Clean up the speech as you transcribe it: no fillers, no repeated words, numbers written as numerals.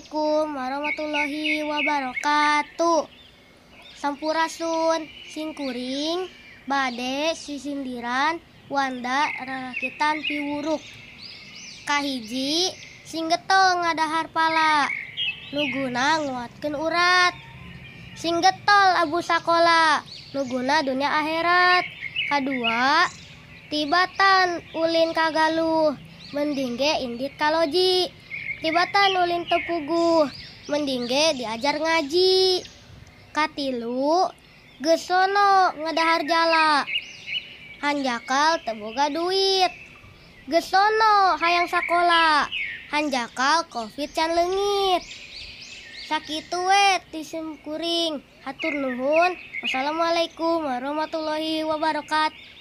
Assalamualaikum warahmatullahi wabarakatuh. Sampurasun, singkuring, bade sisindiran wanda rarakitan piwuruk. Kahiji, sing getol ngadahar pala, nuguna nguatkeun urat. Sing getol abu sakola, nuguna dunia akhirat. Kadua, tibatan ulin kagaluh, mending ge indit kaloji. Tibatan ulin tepuguh, mending ge diajar ngaji. Katilu, geus sono ngadahar jala, hanjakal teu boga duit. Geus sono hayang sakola, hanjakal covid can leungit. Sakitu we ti sim kuring, hatur nuhun. Wassalamualaikum warahmatullahi wabarakatuh.